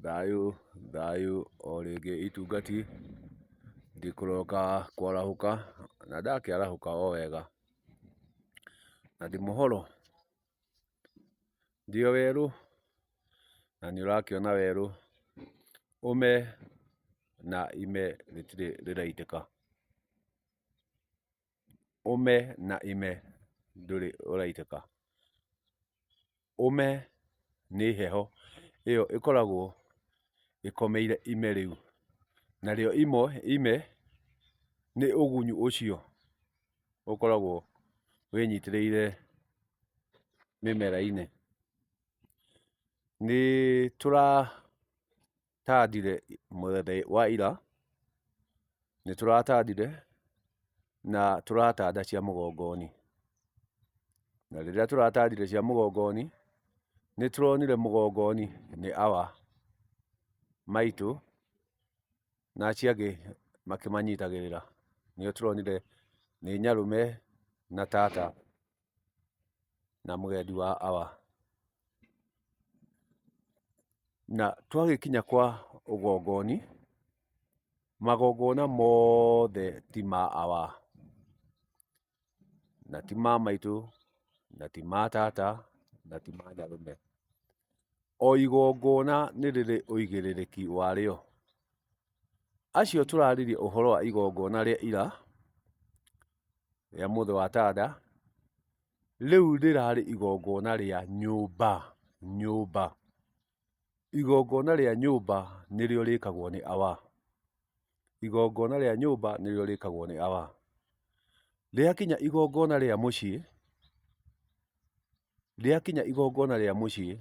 Thayũ thayũ o rĩngĩ itungati, ndikũroka kwarahũka na ndakĩarahũka o wega, na ndĩ mũhoro, ndĩ o werũ na nĩ ũrakĩona werũ, ũme na ime rĩtirĩ rĩraitĩka, ũme na ime ndũrĩ ũraitĩka. Ũme nĩ heho ĩyo ĩkoragwo ĩkomeire ime rĩu, narĩo ime nĩ ũgunyu ũcio ũkoragwo wĩnyitĩrĩire mĩmera-inĩ. Nĩ tũratandire mũthenya wa ira, nĩ tũratandire na tũratanda cia mũgongoni. Na rĩrĩa tũratandire cia mũgongoni, nĩ tũronire mũgongoni nĩ awa maitũ na acio angĩ makĩmanyitagĩrĩra. Nĩo tũronire nĩ nyarũme na tata na mũgendi wa awa. Na twagĩkinya kwa ũgongoni, magongona mothe ti ma awa, na ti ma maitũ, na ti ma tata, na ti ma nyarũme. O igongona nĩ rĩrĩ ũigĩrĩrĩki warĩo. Acio tũraririe ũhoro wa igongona rĩa ira, rĩa mũthĩ wa tanda, rĩu rĩrarĩ igongona rĩa nyũmba, nyũmba. Igongona rĩa nyũmba nĩrĩo rĩkagwo nĩ awa. Igongona rĩa nyũmba nĩrĩo rĩkagwo nĩ awa. Rĩakinya igongona rĩa mũciĩ, rĩakinya igongona rĩa mũciĩ,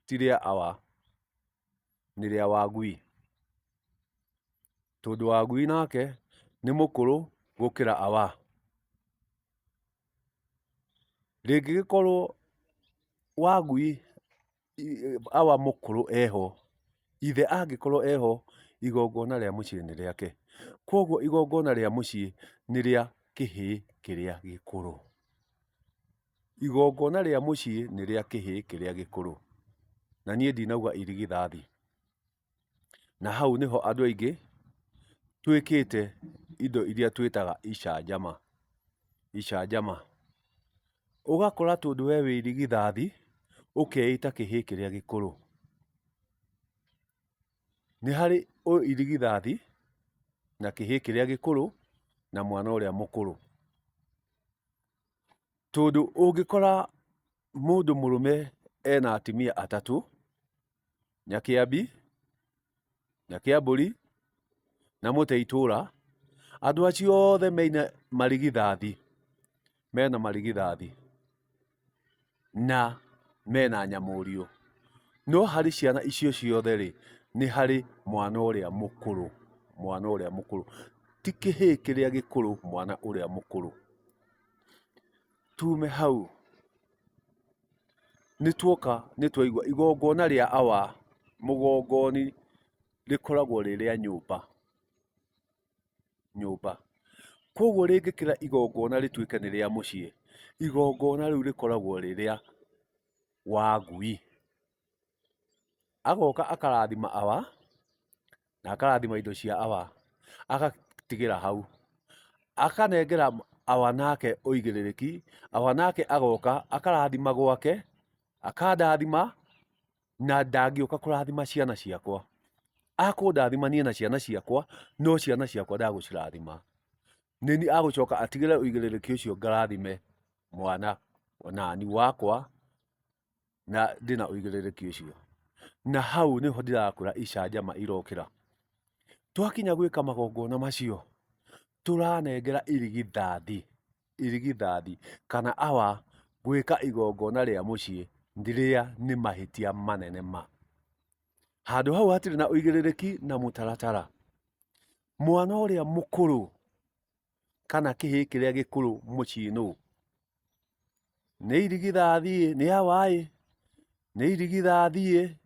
ti rĩa awa, nĩ rĩa wagui. Tondũ wagui nake nĩ mũkũrũ gũkĩra awa. Rĩngĩgĩkorwo wagui awa mũkũrũ eho, ithe angĩkorwo eho, igongona rĩa mũciĩ nĩ rĩake. Koguo igongona rĩa mũciĩ nĩ rĩa kĩhĩĩ kĩrĩa gĩkũrũ. Igongona rĩa mũciĩ nĩ rĩa kĩhĩĩ kĩrĩa gĩkũrũ. Na niĩ ndinauga irigithathi. Na hau nĩho andũ aingĩ twĩkĩte indo iria twĩtaga icanjama, icanjama. Ũgakora tondũ we wĩ irigithathi, ũkeĩta kĩhĩĩ kĩrĩa gĩkũrũ. Nĩ harĩ irigithathi na kĩhĩĩ kĩrĩa gĩkũrũ na mwana ũrĩa mũkũrũ. Tondũ ũngĩkora mũndũ mũrũme ena atumia atatũ, Nyakĩambi, Nyakĩambũri na Mũteitũra, andũ acio othe mena marigithathi, mena marigithathi na mena nyamũriũ. No harĩ ciana icio ciothe rĩ, nĩ harĩ mwana ũrĩa mũkũrũ, mwana ũrĩa mũkũrũ. Ti kĩhĩĩ kĩrĩa gĩkũrũ, mwana ũrĩa mũkũrũ. Tume hau, nĩ tuoka nĩ twaigua igongona rĩa awa mũgongoni rĩkoragwo rĩ rĩa nyũmba, nyũmba. Koguo rĩngĩkĩra igongona rĩtuĩke nĩ rĩa mũciĩ, igongona rĩu rĩkoragwo rĩ rĩa wangui. Agoka akarathima awa, na akarathima indo cia awa, agatigĩra hau. Akanengera awa nake ũigĩrĩrĩki, awa nake agoka akarathima gwake, akandathima, na ndangĩũka kũrathima ciana ciakwa. Akũndathima niĩ na ciana ciakwa, no ciana ciakwa ndagũcirathima. Nĩniĩ agũcoka atigĩre ũigĩrĩrĩki ũcio ngarathime mwana nani wakwa na ndĩna ũigĩrĩrĩki ũcio. Na hau nĩho ndĩrakwĩra icanjama irokĩra. Twakinya gwĩka magongona macio, tũranengera irigithathi, irigithathi kana awa gwĩka igongona rĩa mũciĩ rĩrĩa nĩ mahĩtia manene ma. Handũ hau hatirĩ na ũigĩrĩrĩki na mũtaratara. Mwana ũrĩa mũkũrũ kana kĩhĩĩ kĩrĩa gĩkũrũ mũciĩ nũ? Nĩ irigithathi ĩ, nĩ awa ĩ, nĩ irigithathi ĩ,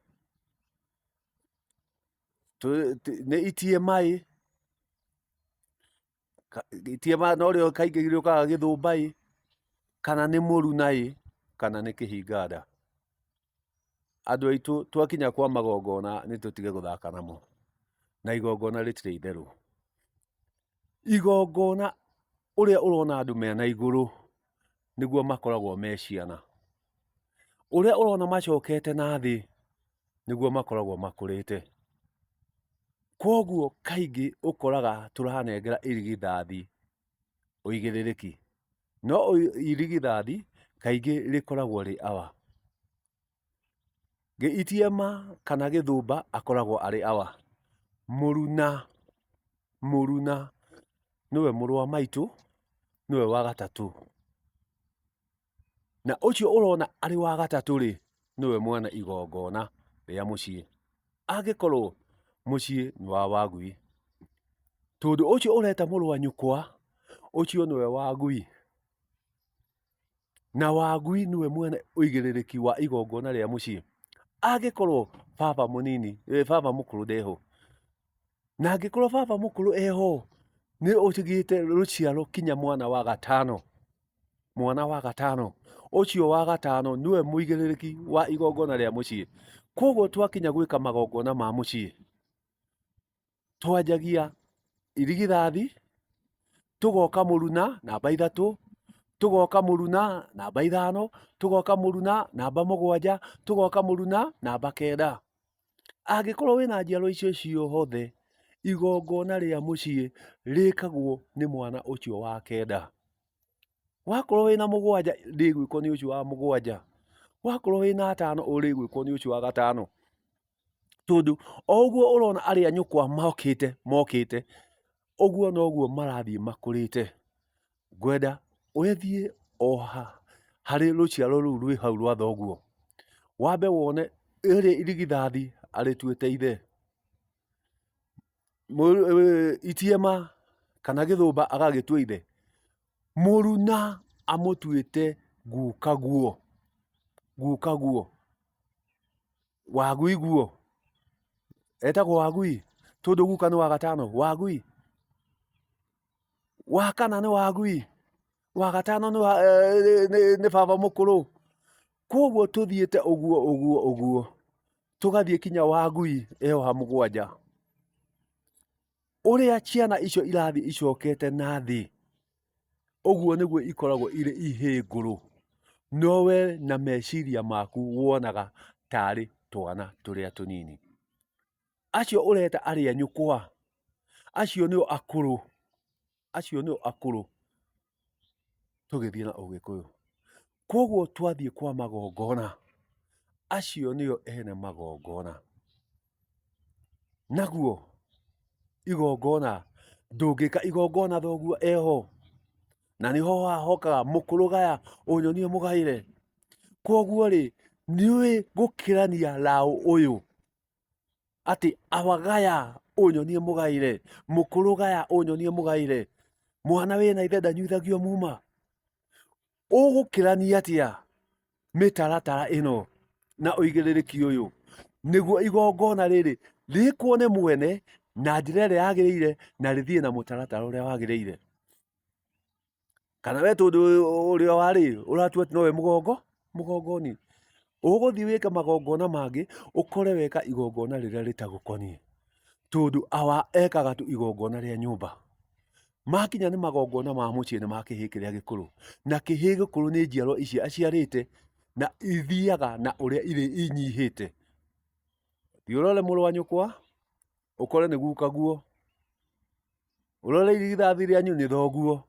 nĩ itiema ĩ, itiema norĩo kaingĩ rĩũkaga gĩthũmba ĩ, kana nĩ mũruna ĩ, kana nĩ kĩhinga nda. Andũ aitũ twakinya kwa magongona nĩ tũtige gũthaka namo, na igongona rĩtirĩ itherũ. Igongona ũrĩa ũrona andũ mena igũrũ nĩguo makoragwo me ciana, ũrĩa ũrona macokete na thĩ nĩguo makoragwo makũrĩte. Kwoguo kaingĩ ũkoraga tũranengera irigithathi ũigĩrĩrĩki, no irigithathi kaingĩ rĩkoragwo rĩ awa. Itiema kana gĩthũmba akoragwo arĩ awa. Mũruna, mũruna nĩwe mũrũ wa maitũ, nĩwe wa gatatũ. Na ũcio ũrona arĩ wa gatatũ rĩ, nĩwe mwene igongona rĩa mũciĩ. Angĩkorwo mũciĩ nĩ wa wagui. Tondũ ũcio ũreta mũrũ wa nyũkwa, ũcio nĩwe wagui. Na wagui nĩwe mwene ũigĩrĩrĩki wa igongona rĩa mũciĩ. Angĩkorwo baba mũnini, baba mũkũrũ ndeho. Na angĩkorwo baba mũkũrũ eho, nĩ ũtigĩte rũciaro kinya mwana wa gatano. Mwana wa gatano. Ũcio wa gatano nĩwe mũigĩrĩrĩki wa igongona rĩa mũciĩ. Koguo twakinya gwĩka magongona ma mũciĩ, twanjagia irigithathi, tũgoka mũruna namba 3, tũgoka mũruna namba 5, tũgoka mũruna namba 7, tũgoka mũruna namba 9. Angĩkorwo wĩna njiarwa icio ciothe, igongona rĩa mũciĩ rĩkagwo nĩ mwana ũcio wa 9. Wakorwo wĩna 7 rĩgwĩkwo nĩ ũcio wa 7, wakorwo wĩna 5 rĩgwĩkwo nĩ ũcio wa 5. Tondũ o ũguo ũrona arĩa nyũkwa mokĩte mokĩte, ũguo noguo marathiĩ makũrĩte. Ngwenda ũthiĩ o harĩ rũciaro rũu rwĩ hau rwa thoguo, wambe wone rĩrĩ irigithathi arĩtuĩte ithe, itiema kana gĩthũmba agagĩtua ithe, mũruna amũtuĩte gukaguo, gukaguo. Wagui guo etagwo wagui tondũ guka nĩ wa gatano wagui, wa kana nĩ wagui, wa gatano nĩ baba mũkũrũ. Koguo tũthiĩte ũguo ũguo ũguo tũgathiĩ kinya wagui ĩyo ha 7. Ũrĩa ciana icio irathiĩ icokete na thĩ, ũguo nĩguo ikoragwo irĩ ihĩĩ ngũrũ, no we na meciria maku wonaga tarĩ twana tũrĩa tũnini. Acio ũreta arĩa nyũkwa, acio nĩo akũrũ, acio nĩo akũrũ tũgĩthiĩ na ũgĩkũyũ. Koguo twathiĩ kwa magongona, acio nĩo ene magongona. Naguo igongona, ndũngĩka igongona thoguo eho, na nĩho hahokaga mũkũrũ gaya ũnyonie mũgaĩre. Koguo rĩ, nĩũĩ gũkĩrania raũ ũyũ atĩ awa gaya ũnyonie mũgaĩre, mũkũrũ gaya ũnyonie mũgaĩre, mwana wĩna ithe ndanyuithagio muma. Ũgũkĩrania atĩa mĩtaratara ĩno na ũigĩrĩrĩki ũyũ nĩguo igongona rĩrĩ rĩkwo nĩ mwene na njĩra ĩrĩa yagĩrĩire na rĩthiĩ na mũtaratara ũrĩa wagĩrĩire? Kana we tondũ ũrĩa warĩ ũratua atĩ nowe mũgongo mũgongoni, ũgũthiĩ wĩke magongona mangĩ ũkore weka igongona rĩrĩa rĩtagũkoniĩ, tondũ awa ekaga tu igongona rĩa nyũmba. Makinya nĩ magongona ma mũciĩ nĩ ma kĩhĩĩ kĩrĩa gĩkũrũ, na kĩhĩĩ gĩkũrũ nĩ njiarwa ici aciarĩte na ithiaga na ũrĩa irĩ inyihĩte. Thiĩ ũrore mũrũ wa nyũkwa, ũkore nĩ gukaguo, ũrore irigithathi rĩanyu nĩ thoguo.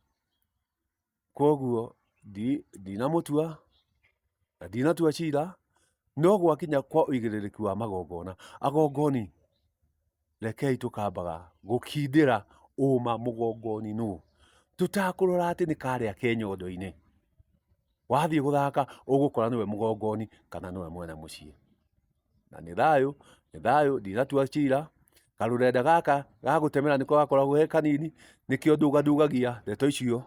Koguo ndinamũtua na ndinatua cira, no gwakinya kwa ũigĩrĩrĩki wa magongona, agongoni rekei tũkambaga gũkindĩra ũma mũgongoni nũ, tũtakũrora atĩ nĩ karĩa ke nyondo-inĩ. Wathiĩ gũthaka ũgũkora nĩwe mũgongoni kana nĩwe mwene mũciĩ. Na nĩ thayũ, nĩ thayũ, ndinatua cira, karũrenda gaka ga gũtemera nĩko gakoragwo ge kanini, nĩkĩo ndũgandugagia ndeto icio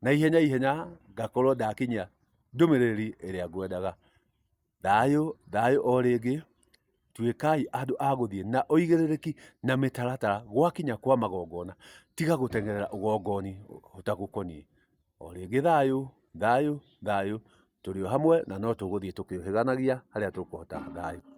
na ihenya ihenya ngakorwo ndakinyia ndũmĩrĩri ĩrĩa ngwendaga. Thayũ, thayũ o rĩngĩ, tuĩkai andũ a gũthiĩ na ũigĩrĩrĩki na mĩtaratara gwakinya kwa magongona, tiga gũteng'erera ũgongoni ũtagũkoniĩ. O rĩngĩ thayũ, thayũ, thayũ. Tũrĩ o hamwe na no tũgũthiĩ tũkĩũhĩganagia harĩa tũkũhota. Thayũ.